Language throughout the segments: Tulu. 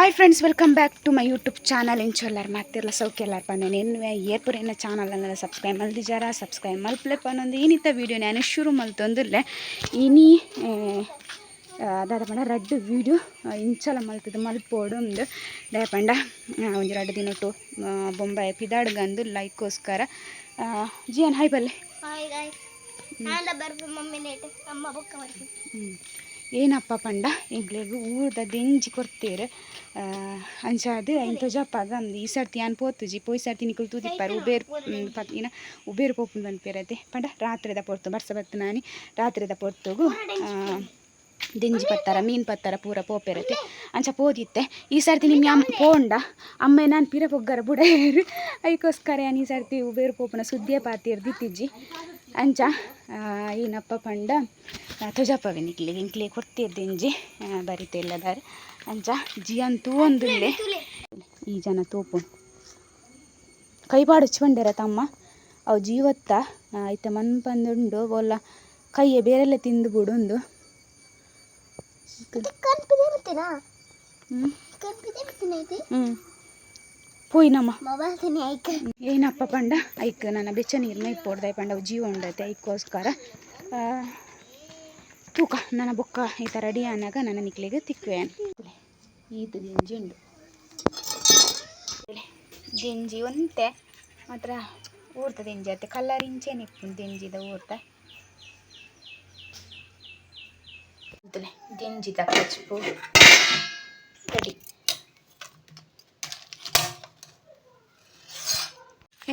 Hi friends, welcome back to my YouTube channel. ಎಂಚೊಲ್ಲಾರ್ ಮಾತಿರ್ಲ ಸೌಖ್ಯಲ್ಲಾರ್ ಪಂಡ ಎನ್ನುವೆ ಏರ್ಪುರ ಚಾನಲ್ ಅನ್ನೆಲ್ಲ ಸಬ್ಸ್ಕ್ರೈಬ್ ಮಲ್ದಿಜಾರ ಸಬ್ಸ್ಕ್ರೈಬ್ ಮಲ್ಪಲೆ ಪನ್ನೊಂದು ಏನಿತ್ತ ವೀಡಿಯೋ ನಾನು ಶುರು ಮಲ್ತೊಂದುಲ್ಲೆ. ಇನಿ ದಾದ ಪಂಡ ರಡ್ಡ್ ವೀಡಿಯೋ ಇಂಚಲ ಮಲ್ತದ ಮಲ್ಪೋಡು ಉಂದು ದಾಯ ಪಂಡ ಒಂಜಿ ರಡ್ಡ್ ದಿನೊಟು ಬೊಂಬಾಯಿ ಪಿದಾಡ್ಗಂದು ಲೈಕ್ಗೋಸ್ಕರ ಜಿಯಾನ್ ಹಾಯ್ ಬಲ್ಲೆ. ಹಾಯ್ ಗಾಯ್ಸ್, ನಾನ ಬರ್ಪೆ ಮಮ್ಮಿ ನೇಟ್ ಅಮ್ಮ ಬೊಕ್ಕ ಬರ್ಪೆ. ಏನಪ್ಪ ಪಂಡ ಎಂಕ್ಲೆಗ್ ಊರ್ದ ದೆಂಜಿ ಕೊರ್ತೆರ್ ಅಂಚಾದ್ ಐನ್ ತೊಜಪಾಗ ಅಂದ್ ಈ ಸರ್ತಿ ಯಾನ್ ಪೋತುಜಿ. ಪೋಯಿ ಸರ್ತಿ ನಿಕುಲು ತೂದಿಪ್ಪರ್ ಉಬೇರ್ ಪತ್ತಿನ ಉಬೇರ್ ಪೋಪುಂಡು ಪನ್ಪೆರತೆ. ಪಂಡ ರಾತ್ರೆದ ಪೊರ್ತು ಬರ್ಸ ಬತ್ತಿನಾನಿ ರಾತ್ರೆದ ಪೊರ್ತುಗು ದೆಂಜಿ ಪತ್ತರ ಮೀನ್ ಪತ್ತರ ಪೂರ ಪೋಪೆರತೆ. ಅಂಚ ಪೋದಿತ್ತೆ. ಈ ಸರ್ತಿ ನಿಮ್ಗೆ ಅಮ್ಮ ಪೋಂಡ ಅಮ್ಮ ನಾನು ಪಿರ ಪೊಗ್ಗರ ಬುಡೇರು. ಐಕೋಸ್ಕರ ಯಾನ್ ಈ ಸರ್ತಿ ಉಬೇರ್ ಪೋಪುನ ಸುದ್ದಿಯ ಪಾತಿರ್ದಿತ್ತಿಜ್ಜಿ. ಅಂಚ ಏನಪ್ಪ ಪಂಡ ತೊಜಪವೆ ನಿಕ್ಲೆಗ್ ಎಂಕ್ಲೆ ಕೊರ್ತೆರ್ ದೆಂಜಿ ಬರಿತೆಲ್ಲದಾರ್. ಅಂಚ ಜಿಯನ್ ತೂವೊಂದುಲ್ಲೆ. ಈ ಜನ ತೂಪು ಕೈ ಪಾಡುಚ್ ಪಂಡೆರ ತಮ್ಮ ಅವು ಜೀವತ್ತ ಐತ ಮನ್ಪಂದುಂಡು ಒಲ್ಲ ಕೈಯೆ ಬೇರೆಲ್ಲ ತಿಂದು ಬುಡುಂದು. ಕನ್ಪಿದೆ ಬತ್ತಿನಾ? ಹ್ಞೂ. ಕನ್ಪಿದೆ ಬತ್ತಿನ ಐತಿ. ಹ್ಞೂ, ಪೋಯಿನಮ್ಮ. ಮೊಬೈಲ್ ತಿನ್ನಿ ಐಕ್. ಏನಪ್ಪ ಪಂಡ ಐಕ್ ನನ್ನ ಬೆಚ್ಚ ನೀರು ಮೈಪೋಡ್ದು ಪಂಡ ಅವು ಜೀವ ಉಂಡತೆ. ಐಕ್ಕೋಸ್ಕರ ತೂಕ ನನ್ನ ಬೊಕ್ಕ ಈ ಥರ ರೆಡಿ ಆನಾಗ ನನ್ನ ನಿಕ್ಲೆಗ್ ತಿಕ್ಕುವೆ. ಈತ ದಿಂಜಿ ಉಂಡು ದಿಂಜಿ ಒಂತೆ ಮಾತ್ರ ಊರ್ದ ದಿಂಜಿ ಅತ್ತೆ. ಕಲ್ಲರ್ ಇಂಚೆನೆ ಇಪ್ಪುಂಡು ದಿಂಜಿದ ಊರ್ದ. ದಿಂಜಿದ ಕಚ್ಪು ರೆಡಿ.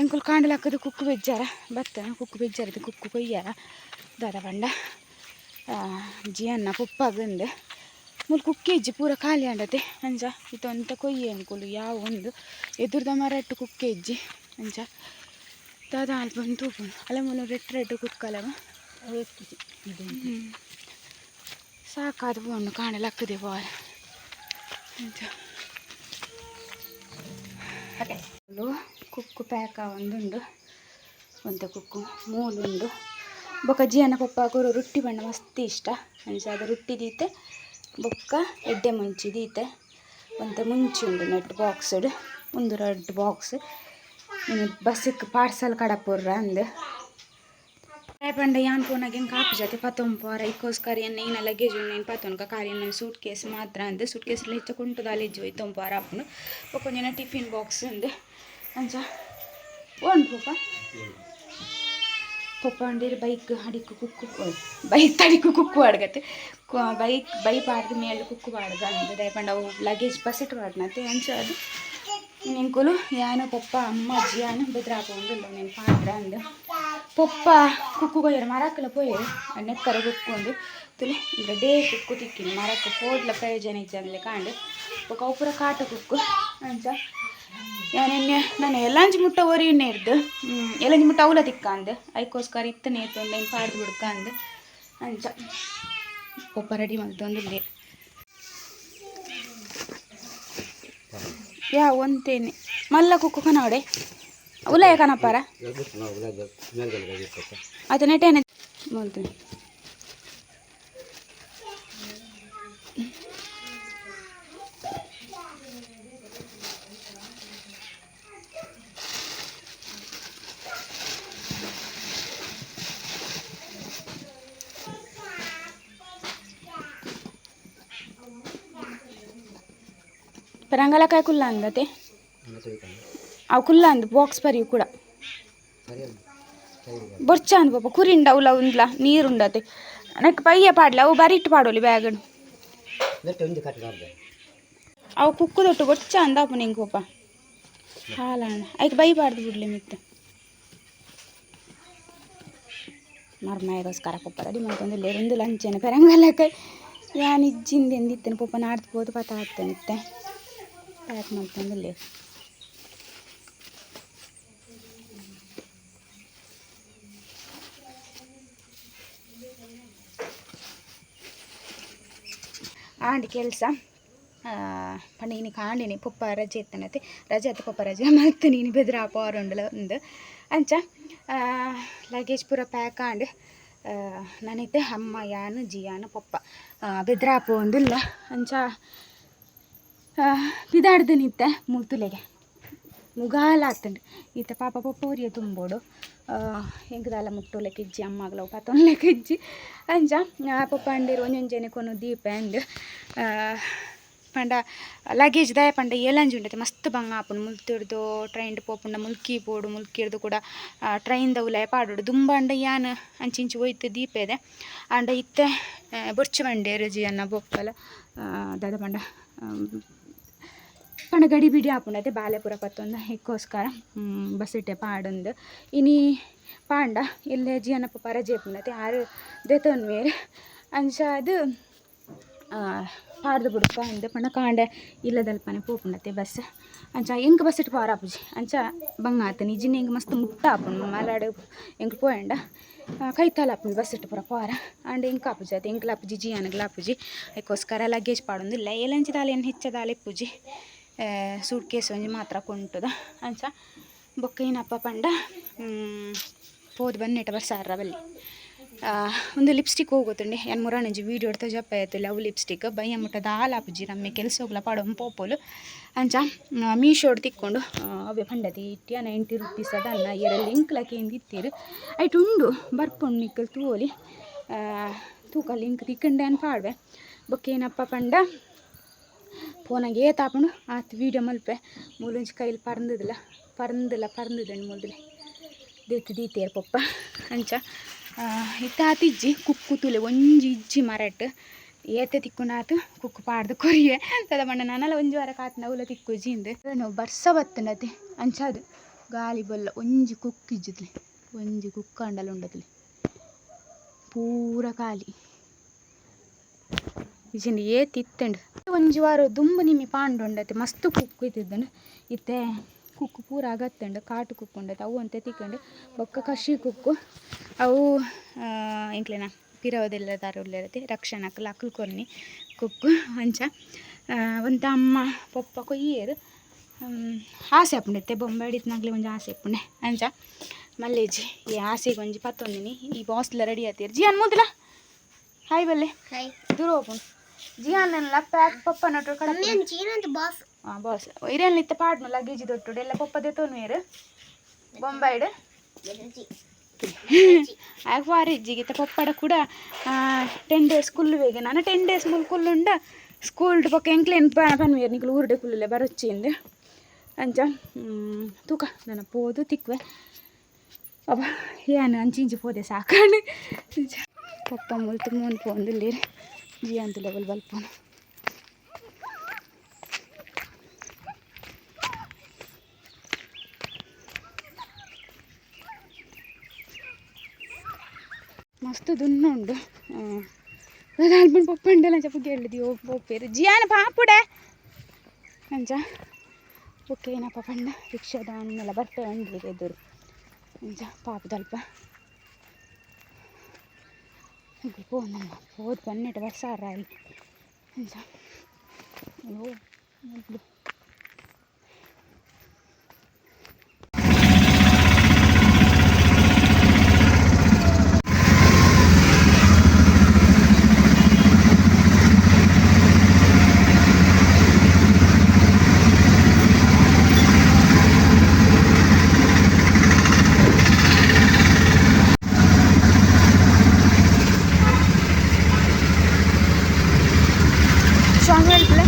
ಎಂಕುಲು ಕಾಂಡಲಾಕದು ಕುಕ್ಕು ಬೆಜ್ಜಾರ ಬತ್ತ ಕುಕ್ಕು ಬೆಜ್ಜಾರದು ಕುಕ್ಕು ಕೊಯ್ಯಾರ. ದಾದ ಪಂಡ ಜಿಯನ್ನ ಪುಪ್ಪಗುಂದು ಮೂಲು ಕುಕ್ಕೆ ಇಜ್ಜಿ, ಪೂರ ಖಾಲಿ ಆಂಡತೆ. ಅಂಚ ಇತ್ತೊಂತ ಕೊಯ್ಯೆ ಎಂಕುಲು ಯಾವ ಒಂದು ಎದುರ್ದ ಮರಟ್ಟು ಕುಕ್ಕೆ ಇಜ್ಜಿ. ಅಂಚ ದಾದ ಅಲ್ಪ ಒಂದು ತೂಪುಂಡು ಅಲ್ಲ ಮೂಲು ರೆಡ್ ರೆಡ್ ಕುಕ್ಕಲವ ಸಾಕಾದ ಪೋಂಡು ಕಾಣಲಕ್ಕದೆ ಪೋರ. ಅಂಚ ಕುಕ್ಕು ಪ್ಯಾಕ್ ಆವೊಂದುಂಡು. ಒಂತೆ ಕುಕ್ಕು ಮೂಲುಂಡು. ಬೊಕ್ಕ ಜಿಯನ ಪಪ್ಪ ಕೊರು ರೊಟ್ಟಿ ಪಂಡ ಮಸ್ತ್ ಇಷ್ಟ. ಅಂಚ ಅದು ರೊಟ್ಟಿ ದೀತೆ ಬೊಕ್ಕ ಎಡ್ಡೆ ಮುಂಚಿ ದೀತೆ. ಒಂತೆ ಮುಂಚಿ ಉಂಡು ನೆಟ್ ಬಾಕ್ಸ್ಡ್. ಉಂದು ರಡ್ಡ್ ಬಾಕ್ಸ್ ಬಸ್ಸಿಗೆ ಪಾರ್ಸಲ್ ಕಡಪುರ್ರ ಅಂದ್. ಪಂಡ ಯಾನ್ ಪೋನಾಗ ಎಂಕ್ ಆಪುಜತೆ ಪತ್ತೊಂಪೋರ. ಐಕೋಸ್ಕರ ಎನ್ನ ಏನ ಲಗೇಜ್ ಉಂಡು ಏನು ಪತ್ತೊನ್ಕ ಖಾಲಿ ಎನ್ನ ಸೂಟ್ ಕೇಸ್ ಮಾತ್ರ ಅಂದ್. ಸೂಟ್ ಕೇಸ್ ಹೆಚ್ಚ ಕುಂಟುದಾಲ ಇಜ್ಜಿ, ಒಯ್ತೊಂಪೋರ ಆಪುಂಡು. ಬೊಕ್ಕ ಒಂಜಿನ ಟಿಫಿನ್ ಬಾಕ್ಸ್ ಉಂದು. ಅಂಚ ಓಂಡು ಪೋಪ ಪೊಪ್ಪ ಅಂಡೇರು ಬೈಕ್ ಅಡಿಕ್ಕು ಕುಕ್ಕು ಬೈಕ್ ಅಡಿಕ್ಕು ಕುಕ್ಕು ಅಡ್ಗತ್ತೆ ಬೈಕ್ ಬೈ ಪಾಡ್ದು ಮೇಲ್ ಕುಕ್ಕು ಪಾಡ್ಗ ಅಂದ್. ದಾಯೆ ಪಂಡ ಅವು ಲಗೇಜ್ ಬಸ್ಸೆಟ್ ಪಾಡ್ನತೆ. ಅಂಚ ಅದು ಎಂಕುಲು ಯಾನು ಪೊಪ್ಪ ಅಮ್ಮ ಜಿಯಾನು ಬೆದ್ರ ಪೋಂದುಲ್ಲ నేను ಪಾಡ್ರ ಅಂದ್. ಪೊಪ್ಪ ಕುಕ್ಕು ಕೊಯ್ಯರು ಮರಕ್ಕಲ ಪೋಯೆರು ನೆಕ್ಕರೆ ಕುಕ್ಕು ತುಲೆ ಈಗ ಡೇ ಕುಕ್ಕು ತಿಕ್ಕಿನಿ ಮರಕ್ಕೆ ಪೋಡ್ಲ ಪ್ರಯೋಜನ ಇಜ್ಜಂದ್ಲೆ ಕಾಂಡ್. ಬೊಕ ಅವು ಪೂರ ಕಾಟ ಕುಕ್ಕು. ಅಂಚ ಯಾನೆನ್ನೆ ನಾನು ಎಲ್ಲಂಜಿ ಮುಟ್ಟ ಒರಿ ಇರ್ದು ಎಲ್ಲಂಜಿ ಮುಟ್ಟ ಅವಲ ತಿಕ್ಕಂದ್. ಐಕೋಸ್ಕರ ಇತ್ತನೇ ತೊಂದು ಏನು ಪಾಡ್ದು ಬಿಡ್ಕಂದ್. ಅಂಚ ಪೊಪ್ಪ ರೆಡಿ ಮಲ್ತೊಂದುಲ್ಲೆ. ಯಾ ಒಂತೇನೆ ಮಲ್ಲ ಕುಕ್ಕು ಕನವಡೆ ಉಲಯ ಕನಪಾರ ಆತ ನೆಟೇನೆ ಮಲ್ತೀನಿ. ಪರಂಗಲಕಾಯಿ ಕುಲ್ಲ ಅಂದತೆ ಅವು ಕುಲ್ಲ ಅಂದ್ ಬಾಕ್ಸ್ ಬರಿವು ಕೂಡ ಬೊರ್ಚ ಅಂದ್ ಪಾಪ ಕುರಿಂಡ ಉಲ ಉಂದ್ಲ ನೀರುಂಡತೆ ನಕ್ ಪಯ್ಯ ಪಾಡ್ಲ ಅವು ಬರಿಟ್ಟು ಪಾಡೋಲಿ ಬ್ಯಾಗ್. ಅವು ಕುಕ್ಕು ದೊಟ್ಟು ಬೊರ್ಚ ಅಂದ ಅಪ್ಪು ನಿಂಗೆ ಪಾಪ ಹಾಲಣ್ಣ ಐಕ್ ಬೈ ಪಾಡ್ದು ಬಿಡ್ಲಿ ಮಿತ್ತು ಮರ್ಮಾಯಗೋಸ್ಕರ ಪಪ್ಪ ರೆಡಿ ಮಾಡ್ಕೊಂಡು ಒಂದು ಲಂಚನ ಪೆರಂಗಲಕಾಯಿ ಯಾನ್ ಇಜ್ಜಿಂದ ಎಂದಿತ್ತೇನೆ ಪಪ್ಪ ನಾಡ್ದು ಪೋದು ಪತ ಆತ್ತನಿತ್ತೆ ಪ್ಯಾಕ್ ಮಾಡ್ತೊಂದುಲ್ಲೆ. ಆಂಡ್ ಕೆಲಸ ಪಂಡ ಇನಿ ಕಾಂಡಿನಿ ಪೊಪ್ಪ ರಜೆ ಇತ್ತನತೆ ರಜೆ ಆತು ಪೊಪ್ಪ ರಜೆ ಮಲ್ತು ನೀನು ಬೆದ್ರ ಪೋರುಂಡಲ ಉಂದು. ಅಂಚ ಲಗೇಜ್ ಪೂರ ಪ್ಯಾಕ್ ಆಂಡ್. ನಾನಿತ್ತೆ ಅಮ್ಮ ಯಾನು ಜಿಯಾನು ಪೊಪ್ಪ ಬೆದ್ರ ಪೋಂದುಲ್ಲ. ಅಂಚ ಪಿದಾಡ್ದು ನಿತ್ತೆ ಮುಲ್ತುಲೆಗೆ ಮುಗಾಲ ಆತುಂಡು ಇತ್ತೆ ಪಾಪ ಪೊಪ್ಪ ತುಂಬೋಡು ಎಂಕದಾಲ ಮುಟ್ಟೋಲೆಕ್ಕ ಇಜ್ಜಿ ಅಮ್ಮಗ್ಲ ಪತ್ತೊನ್ಲೆಕ್ಕ ಇಜ್ಜಿ ಅಂಚ ಪೊಪ್ಪ ಅಂಡೇರು ಒಂಜೊಂಜೆನೆ ಕೊನು ದೀಪ ಅಂಡ್ ಪಂಡ ಲಗೇಜ್ ದಾಯ ಪಂಡ ಏಲಂಜಿ ಉಂಡತೆ ಮಸ್ತ್ ಬಂಗ ಆಪುಂಡು ಮುಲ್ತಿರ್ದು ಟ್ರೈನ್ ಪೋಪುಂಡ ಮುಲ್ಕಿ ಪೋಡು ಮುಲ್ಕಿರ್ದು ಕೂಡ ಟ್ರೈನ್ ಉಲಾಯ ಪಾಡೋಡು ದುಂಬಾಂಡ ಯಾನ್ ಅಂಚಿಂಚಿ ಒಯ್ತು ದೀಪೆದೆ ಆಂಡ ಇತ್ತೆ ಬೊರ್ಚು ಬಂಡೇರು ಜಿಯನ್ನ ಬೊಕ್ಕಲ ದಾದ ಪಂಡ ಪಂಡ ಗಡಿ ಬಿಡಿ ಆಪುಂಡತೆ ಬಾಲೆ ಪೂರ ಪತ್ತೊಂದು ಎಕ್ಕೋಸ್ಕರ ಬಸ್ಸಿಟ್ಟೆ ಪಾಡೊಂದು ಇನಿ ಪಾಂಡ ಎಲ್ಲೆ ಜಿಯನ್ನಪ್ಪ ಪರಜೆ ಪುಂಡತೆ ಆರು ದೆತೊನ್ವೇರ್ ಅಂಚಾದ್ ಪಾಡ್ದು ಬುಡ್ಪ ಇಂದ್ ಪಂಡ ಕಾಂಡೆ ಇಲ್ಲದಲ್ಪನೆ ಪೋಪುಂಡತೆ ಬಸ್ ಅಂಚ ಎಂಕ್ ಬಸ್ಸಿಟ್ ಪೋರ ಆಪುಜಿ ಅಂಚ ಬಂಗ ಆತುಂಡು ಇಜ್ಜಿಂಡ ಎಂಕ್ ಮಸ್ತ್ ಮುಟ್ಟ ಆಪುಂಡು ಮಲಾಡ್ ಎಂಕ್ ಪೋಯಂಡ ಕೈತಾಲ್ ಆಪುಂಡು ಬಸ್ಸಿಟ್ ಪೂರ ಪೋರ ಆಂಡ ಎಂಕ್ ಆಪುಜಿ ಅತೆ ಎಂಕ್ಲ ಆಪುಜಿ ಜಿಯಾನಗ್ಲ ಆಪುಜಿ ಐಕೋಸ್ಕರ ಲಗೇಜ್ ಪಾಡೊಂದಿಲ್ಲ ಏಲಂಚಿ ದಾಲ ಏನ್ ಹೆಚ್ಚ ದಾಲ ಇಪ್ಪುಜಿ ಸೂಟ್ ಕೇಸ್ ಒಂಜಿ ಮಾತ್ರ ಕೊಂಟುದ ಅಂಚ ಬೊಕ್ಕ ಏನಪ್ಪ ಪಂಡ ಪೋದು ಬನ್ನೇಟ ಬರ್ಸಾರ ಬಲ್ಲಿ ಒಂದು ಲಿಪ್ಸ್ಟಿಕ್ ಹೋಗೋತುಂಡೆ ಯಾನ್ ಮುರಾನಂಜಿ ವೀಡಿಯೋ ತೋಜಪ್ಪ ಆಯ್ತು ಅವು ಲಿಪ್ಸ್ಟಿಕ್ ಬಯ್ಯ ಮುಟ್ಟ ದಾಲ ಆಪುಜಿ ರಮ್ಮೆ ಕೆಲಸೋಗ್ಲ ಪಾಡೊಂದು ಪೋಪೋಲು ಅಂಚ ಮೀಶೋಡ್ ತಿಕ್ಕೊಂಡು ಅವೇ ಪಂಡತಿ ಇಟ್ಟಿಯ 90 ರುಪೀಸ್ ಅದನ್ನ ಏರ ಲಿಂಕ್ ಲಕೇಂದು ಇತ್ತೀರು ಐಟ್ ಉಂಡು ಬರ್ಪುಂಡು ನಿಕ್ಕಲ್ ತೂವೊಲಿ ತೂಕ ಲಿಂಕ್ ತಿಕ್ಕಂಡೆ ಅನ್ ಪಾಡ್ವೆ ಬೊಕ್ಕ ಏನಪ್ಪ ಪಂಡ ಪೋನಾಗ ಏತಾಪುಂಡು ಆತ್ ವೀಡಿಯೋ ಮಲ್ಪೆ ಮೂಲೊಂಜಿ ಕೈಲಿ ಪರ್ಂದುದಿಲ್ಲ ಪರ್ಂದಿಲ್ಲ ಪರ್ಂದುದಂಡು ಮುಲ್ದುಲೆ ದೆತ್ತ್ ದೀತೆರ್ ಪೊಪ್ಪ ಅಂಚ ಇತ್ತೆ ಆತ್ ಇಜ್ಜಿ ಕುಕ್ಕು ತೂಲೆ ಒಂಜಿ ಇಜ್ಜಿ ಮರಟ್ ಏತೆ ತಿಕ್ಕುನಾತ್ ಕುಕ್ಕು ಪಾಡ್ದು ಕೊರಿಯೆ ದಾದ ಪಂಡ ನನಲ ಒಂಜಿ ವಾರ ಕಾತ್ಂಡ ಅವುಲ ತಿಕ್ಕುಜಿ ಇಂದ್ ಬರ್ಸ ಬತ್ತುಂಡತೆ ಅಂಚಾದ್ ಗಾಲಿ ಬೊಲ್ಲ ಒಂಜಿ ಕುಕ್ಕು ಇಜ್ಜಿತ್ಲೆ ಒಂಜಿ ಕುಕ್ಕು ಆಂಡಲ ಉಂಡತ್ಲೆ ಪೂರ ಖಾಲಿ ಇಜ್ಜಿಂಡ ಏತ್ ಇತ್ತುಂಡು ಒಂಜಿ ವಾರ ದುಂಬು ನಿಮಿ ಪಾಂಡುಂಡತೆ ಮಸ್ತ್ ಕುಕ್ಕು ಇತ್ತಿದ್ದಂಡು ಇತ್ತೆ ಕುಕ್ಕು ಪೂರ ಅಗತ್ತುಂಡು ಕಾಟು ಕುಕ್ಕು ಉಂಡತೆ ಅವು ಒಂತೆ ತಿಕ್ಕುಂಡು ಬೊಕ್ಕ ಕಸಿ ಕುಕ್ಕು ಅವು ಎಂಕ್ಲೆನ ಪಿರವುದೆಲ್ಲ ದಾರ ಉಲ್ಲೆರತೆ ರಕ್ಷಣಕ್ಲ್ ಅಕುಲು ಕೊರ್ನಿ ಕುಕ್ಕು ಅಂಚ ಒಂತೆ ಅಮ್ಮ ಪೊಪ್ಪ ಕೊಯ್ಯೆರ್ ಆಸೆ ಆಪುಂಡು ಇತ್ತೆ ಬೊಂಬಾಯಿಡ್ ಇತ್ತಿನಕ್ಲೆಗ್ ಒಂಜಿ ಆಸೆ ಇಪ್ಪುಂಡೆ ಅಂಚ ಮಲ್ಲೇಜಿ ಈ ಆಸೆಗ್ ಒಂಜಿ ಪತ್ತೊಂದಿನಿ ಈ ಬಾಸ್ಲ ರೆಡಿ ಆತೀರ್ ಜಿಯಾನ್ ಮುಲ್ತಲ ಹಾಯ್ ಬಲ್ಲೆ ಹಾಯ್ ದೂರ ಹೋಪುಂಡು ಜಿಯಾನ್ ಪ್ಯಾಕ್ ಪಪ್ಪ ನಟ್ಟು ಕಡ ಚೀನಂತ ಬಾಸ್ ಬಾಸ್ ಇರೇನ್ ಇತ್ತೆ ಪಾಡ್ನು ಲಗೇಜ್ ದೊಟ್ಟುಡು ಎಲ್ಲ ಪೊಪ್ಪ ದೆತೊನುವೆರ್ ಬೊಂಬಾಯಿಡ್ ಆಗ ವಾರಿಜ್ಜಿಗೆ ಇತ್ತೆ ಪೊಪ್ಪಡ ಕೂಡ 10 ಡೇಸ್ ಕುಲ್ಲುವೆಗೆ ನಾನು 10 ಡೇಸ್ ಮುಲ್ ಕುಲ್ಲುಂಡ ಸ್ಕೂಲ್ ಬೊಕ್ಕ ಎಂಕ್ಲೇನ್ ಪನ್ವೇರ್ ನಿಕುಲು ಊರುಡೆ ಕುಲ್ಲುಲೆ ಬರೊಚ್ಚಿ ಇಂದ್ ಅಂಚ ತೂಕ ನನ ಪೋದು ತಿಕ್ವೆ ಅಬ್ಬ ಯಾನ್ ಅಂಚಿ ಇಂಚಿ ಪೋದೆ ಸಾಕಾಂಡ್ ಅಂಚ ಪೊಪ್ಪ ಮುಲ್ತು ಮೂನ್ ಪೋವೊಂದುಲ್ಲೆರ್ ಜಿಯಾಂತುಲೆ ಬೊಲ್ ಬಲ್ಪುನು ಮಸ್ತ್ ದುನ್ನ ಉಂಡು ಅಲ್ಪನ ಪೊಪ್ಪ ಉಂಡಲ ಅಂಚ ಪುಗೆಲ್ಡ್ ಪೋಪೆರ್ ಜಿಯಾನ ಪಾಪುಡೆ ಅಂಚ ಬೊಕ್ಕ ಏನಪ್ಪ ಪಂಡ ರಿಕ್ಷಾದ ಅಣ್ಣೆಲ್ಲ ಬರ್ಪೆ ಉಂಡು ಎದುರು ಅಂಚ ಪಾಪದಲ್ಪ ಎಂಕುಲು ಪೋವೊಂದುಲ್ಲ ಪೋದು ಬನ್ನೆಟ ಬರ್ಸಾರ ಅಂಚ ಅಯ್ಯೋ ಮೊದ್ಲು ಶಾಂಗ್ ಹೇಳ್ತಲೆ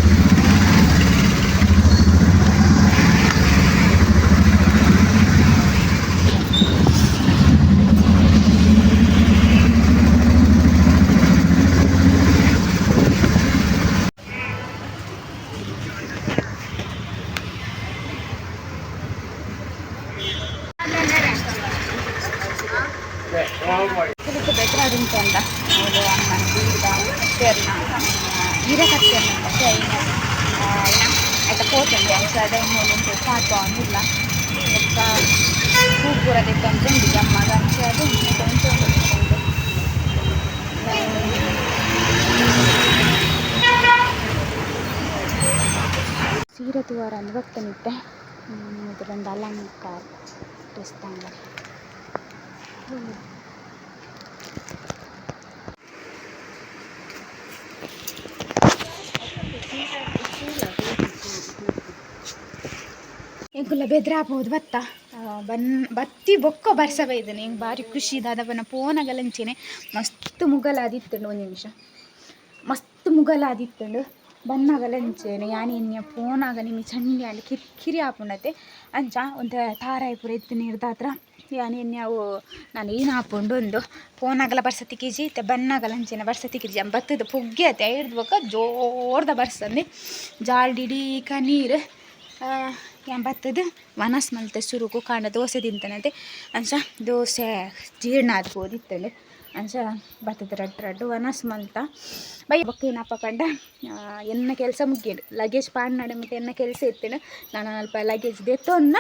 ಬೆಟ್ರಾಡುಂಟುಂಡ ಮೂಲು ಅಮ್ಮನ ಬೀಡ ತೇರ್ನ ಇರೆ ಕಟ್ಟೆರ್ನ ಚೈನ್ ಐತ ಪೋತುಂಡೆ ಅಂಚ ಅದ ಮೂಲು ಉಂಟು ಪಾಡ್ಪಾವೊಂದುಲ್ಲ ಬೊಕ್ಕ ಪೂ ಪೂರ ದೆತ್ತೊಂದು ಅಮ್ಮಗ ಅಂಚ ಅದು ಉಂಟು ಉಂಟು ಸೀರೆ ತೂವರ ಅಂದ್ ಬತ್ತನಿತ್ತೆ ಬಂದು ಅಲಂಕಾರ ಡ್ರೆಸ್ ತಾಂಬರೆ ಎಂಕುಲ ಬೆದ್ರಾಪೋದು ಬತ್ತ ಬನ್ ಬತ್ತಿ ಬೊಕ್ಕ ಬರ್ಸ ಬೈದನೆ ಎಂಕ್ ಬಾರಿ ಖುಷಿ ದಾದ ಪನ್ನ ಪೋನಗಲಂಚೆನೆ ಮಸ್ತ್ ಮುಗಲಾದಿತ್ತುಂಡು ಒಂಜಿ ನಿಮಿಷ ಮಸ್ತ್ ಮುಗಲಾದಿತ್ತುಂಡು ಬನ್ನಗಲಂಚೆನೆ ಯಾನ್ ಎನ್ಯ ಪೋನಾಗ ನಿಮಿ ಚಂಡಿ ಆಂಡ್ ಕಿರಿಕಿರಿ ಆಪುಂಡತೆ ಅಂಚ ಒಂತೆ ತಾರಾಯಿ ಪೂರ ಇತ್ತು ನೀರ್ದಾತ್ರ ಯಾನ್ ಎನ್ಯ ಅವು ನಾನು ಏನು ಆಪುಂಡು ಉಂದು ಪೋನಾಗಲ ಬರ್ಸ ತಿಕ್ಕಿಜಿ ಇತ್ತೆ ಬನ್ನಗಲ ಅಂಚೆನೆ ಬರ್ಸ ತಿಕ್ಕಿಜಿ ಬತ್ತದ ಪುಗ್ಗೆ ಅತ್ತೆ ಐಡ್ದ್ ಬೊಕ್ಕ ಜೋರ್ದ ಬರ್ಸಂದೆ ಜಾಲ್ಡಿಡೀಕ ನೀರು ಯಾನ್ ಬತ್ತದ ವನಸ್ ಮಲ್ತೆ ಸುರುಕು ಕಾಂಡ ದೋಸೆ ತಿಂತನತೆ ಅಂಚ ದೋಸೆ ಜೀರ್ಣ ಆದ್ ಪೋದಿತ್ತುಂಡು ಅಂಚ ಬತ್ತದ ರಡ್ಡ್ ರಡ್ಡ್ ವನಸ್ ಮಲ್ತ ಬೈ ಬೊಕ್ಕ ಏನಪ್ಪ ಪಂಡ ಎನ್ನ ಕೆಲಸ ಮುಗಿಯಂಡು ಲಗೇಜ್ ಪಾಡ್ನಡೆ ಮುಟ್ಟ ಎನ್ನ ಕೆಲಸ ಇತ್ತುಂಡು ನಾನು ಅಲ್ಪ ಲಗೇಜ್ ದೆತ್ತೊನ್ನ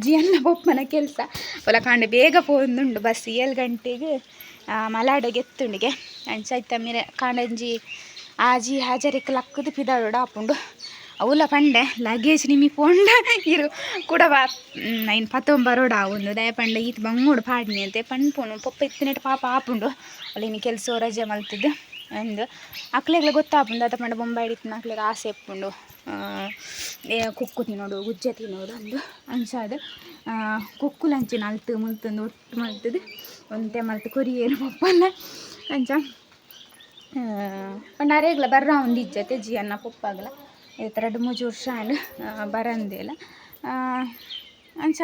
ಜಿಯನ್ನ ಪೊಪ್ಪನ ಕೆಲಸ ಒಲ ಕಾಂಡೆ ಬೇಗ ಪೋಂದುಂಡು ಬಸ್ 7 ಗಂಟೆಗೆ ಮಲಾಡೆಗೆ ಎತ್ತುಂಡಿಗೆ ಅಂಚ ಇತ್ತ ಮಿರೆ ಕಾಂಡಂಜಿ ಆಜಿ ಹಾಜರಿಕ್ ಲಕ್ಕದ ಪಿದಾಡೋಡು ಆಪುಂಡು ಅವುಲ ಪಂಡೆ ಲಗೇಜ್ ನಿಮಿ ಪೋಂಡ ಇರು ಕುಡ ಬಾ ಐನ್ ಪತ್ತೊಂಬರೋಡು ಆವುಂದು ದಯ ಪಂಡ ಈತ್ ಬಂಗೋಡು ಪಾಡ್ನಿ ಅಂತೆ ಪನ್ಪುನು ಪೊಪ್ಪ ಇತ್ತಿನೆಟ್ ಪಾಪ ಆಪುಂಡು ಅಲ್ಲ ಇನಿ ಕೆಲಸ ರಜೆ ಮಲ್ತದ್ದು ಅಂದ್ ಅಕ್ಲೆಗ್ಲ ಗೊತ್ತಾಪುಂಡು ದಾದ ಪಂಡ ಬೊಂಬಾಯಿಡ್ ಇತ್ತಿನ ಅಕ್ಲೆಗ್ ಆಸೆ ಇಪ್ಪುಂಡು ಕುಕ್ಕು ತಿನ್ನೋಡು ಗುಜ್ಜೆ ತಿನ್ನೋಡು ಅಂದು ಅಂಚಾದ್ ಕುಕ್ಕುಲಂಚಿನ ಅಲ್ತು ಮುಲ್ತುಂದು ಒಟ್ಟು ಮಲ್ತುದು ಒಂತೆ ಮಲ್ತ್ ಕೊರಿಯೆರ್ ಪೊಪ್ಪಲ ಅಂಚ ಪಂಡ ಅರೆಗ್ಲ ಬರ್ರ ಒಂದಿಜ್ಜತೆ ಜಿಯನ್ನ ಪೊಪ್ಪಗ್ಲ ಏತ್ ರಡ್ಡ್ ಮೂಜಿ ವರ್ಷ ಆಂಡ್ ಬರಂದೆಲ ಅಂಚ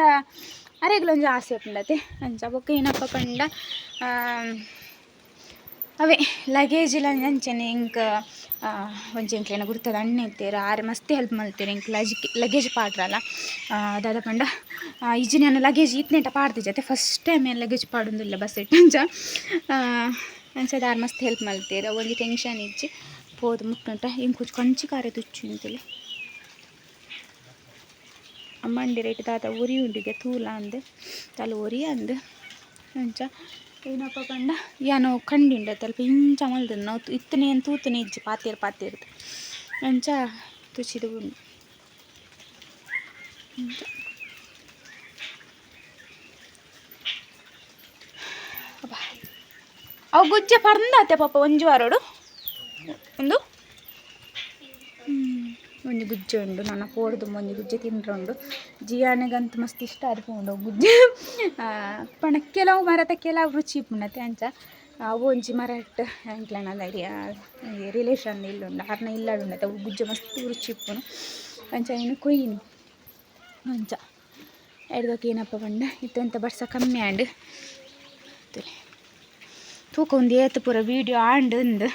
ಅರೆಗ್ಲ ಒಂಜಿ ಆಸೆ ಉಪ್ಪುಂಡತೆ ಅಂಚ ಬೊಕ್ಕ ಏನಪ್ಪ ಪಂಡ ಅವೇ ಲಗೇಜ್ ಲ ಅಂಚನೆ ಎಂಕ್ ಒಂಜಿ ಎಂಕ್ಲೆನ ಗುರ್ತದ ಅಣ್ಣೆ ಇತ್ತೆರ್ ಆರ್ ಮಸ್ತ್ ಹೆಲ್ಪ್ ಮಲ್ತೆರ್ ಎಂಕ್ ಲಗೇಜ್ ಪಾಡ್ರಲ ದಾದ ಪಂಡ ಇಜ್ಜಿನ ಯಾನ್ ಲಗೇಜ್ ಈತ್ನೇಟ ಪಾಡ್ದಿಜತೆ ಫಸ್ಟ್ ಟೈಮ್ ಯಾನ್ ಲಗೇಜ್ ಪಾಡೊಂದುಲ್ಲೆ ಬಸ್ ಅಂಚ ಅಂಚ ಆರ್ ಮಸ್ತ್ ಹೆಲ್ಪ್ ಮಲ್ತೆರ್ ಒಂಜಿ ಟೆನ್ಷನ್ ಇಜ್ಜಿ ಪೋದು ಮುಟ್ಟುಂಟ ಎಂಕ್ ಕಂಚಿ ಕಾರ ತುಚ್ಚು ಇಂತಲೆ ಅಮ್ಮಂಡಿ ರೇಟ್ ದಾದ ಒರಿ ಉಂಡಿಗೆ ತೂಲ ಅಂದ್ ತಲ ಒರಿ ಅಂದ್ ಅಂಚ ಏನಪ್ಪ ಪಂಡ ಯಾನು ಕಂಡಿಂಡ ತಲ್ಪ ಇಂಚ ಮಲ್ದನ್ ನಾವು ಇತ್ತನೆ ತೂತನೆ ಇಜ್ಜಿ ಪಾತೆರ್ ಪಾತೆರ್ದು ಅಂಚ ತುಚಿದ ಉಂಡು ಅಂಚ ಅಬ್ಬಾ ಅವು ಗುಜ್ಜೆ ಪರ್ಂದಾತೆ ಪಾಪ ಒಂಜಿ ವಾರೋಡು ಒಂದು ಒಂಜಿ ಗುಜ್ಜೆ ಉಂಡು ನನ ಪೋಡ್ದು ಒಂಜಿ ಗುಜ್ಜೆ ತಿಂಡ್ರೆ ಉಂಡು ಜಿಯಾನೆಗಂತೂ ಮಸ್ತ್ ಇಷ್ಟ ಆದ್ ಗುಜ್ಜೆ ಪಂಡ ಕೆಲವು ಮರತ ಕೆಲವು ರುಚಿ ಇಪ್ಪುಂಡತೆ ಅಂಚ ಅವು ಒಂಜಿ ಮರಟ್ ಎಂಕ್ಲೆನ ರಿಲೇಷನ್ ಇಲ್ಲುಂಡು ಆರ್ನ ಇಲ್ಲಡ್ ಉಂಡತೆ ಅವು ಗುಜ್ಜೆ ಮಸ್ತ್ ರುಚಿ ಇಪ್ಪುನು ಅಂಚ ಐನ್ ಕೊಯ್ಯಿನಿ ಅಂಚ ಐಡ್ದ್ ಏನಪ್ಪ ಪಂಡ ಇತ್ತೆ ಬರ್ಸ ಕಮ್ಮಿ ಆಂಡ್ ತೂಲೆ ತೂಕ ಒಂದು ಏತ್ ಪೂರ ವೀಡಿಯೋ ಆಂಡ್ ಉಂದು.